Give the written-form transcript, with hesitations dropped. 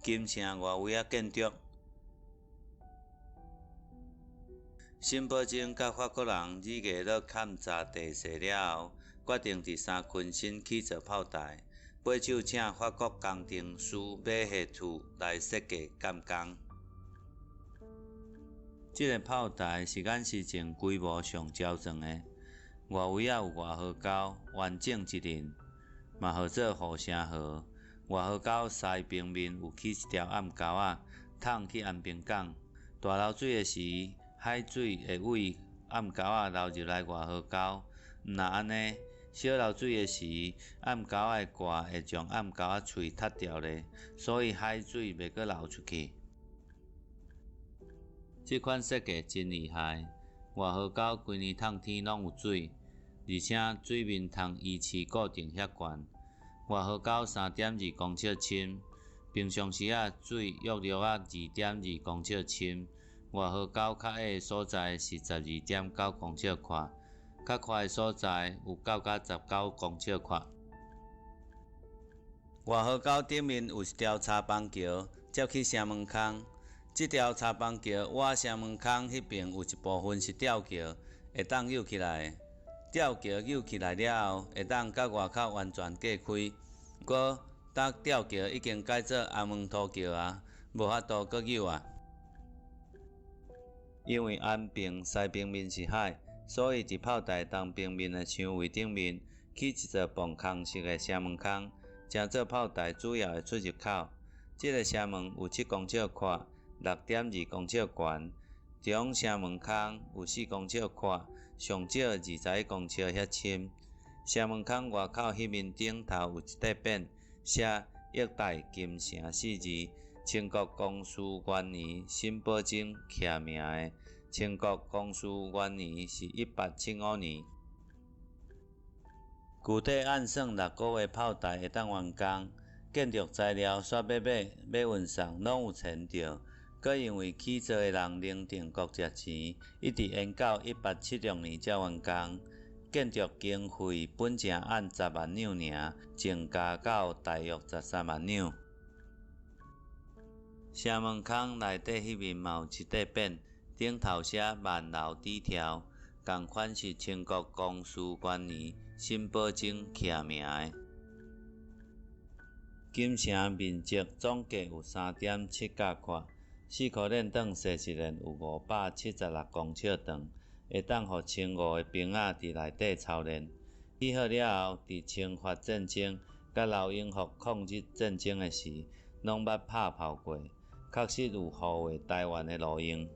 金城外圍仔建築。沈葆楨佮法國人李藝樂勘查地勢了後，決定佇三崑新起座炮台，尾手請法國工程師馬赫圖來設計監工。這个炮台是眼時前規模上超壯的，外圍仔有外河溝，完整一輪，嘛號做護城河。外河溝西平面有起一條暗溝仔，通去安平港。大流水的時，海水會對暗溝仔流入來外河溝。毋若按呢，小流水的時，暗溝仔的蓋會將暗溝仔喙塞牢咧，所以海水袂閣流出去。這款設計真厲害，外河溝規年透天攏有水，而且水面通維持固定遐懸。外河溝3.2公尺深，平常時仔水約略仔2.2公尺深。外河溝較狹的所在是12.9公尺闊，較寬的所在有到甲19公尺闊。外河溝頂面有一條柴枋橋，接去城門空。這條柴枋橋倚城門空彼爿有一部分是吊橋，會當搝起來。吊橋搝起來了後，會當佮外口完全隔開。毋過，搭吊橋已經改做紅毛塗橋啊，無法度閣搝啊。因為安平西平面是海，所以佇炮台東平面的牆圍頂面起一座磅空式的城門空，成做炮台主要的出入口。這个城門有7公尺闊，6.2公尺懸，中城門空有4公尺闊，上少21公尺遐深。城門空外口彼面頂頭有一塊匾，寫“益大金城”四字，清國光緒元年沈葆楨題名的。清國光緒元年是1875年。具體按算6個月炮台會當完工，建築材料煞欲買欲運送攏有錢著。閣因為起造的人寧定國食錢，一直延到1876年才完工。建築經費本正按10萬兩爾，增加到大約13萬兩。城門空內底彼面嘛有一塊匾，頂頭寫萬樓底條，仝款是清國光緒元年沈葆楨題名的。金城面積總計有3.7甲闊，四箍練轉踅一練有576公尺長，會當予千五个兵仔佇內底操練。起好了後，佇清法戰爭佮劉永福抗日戰爭的時，攏捌拍炮過，確實有護衛臺灣的路用。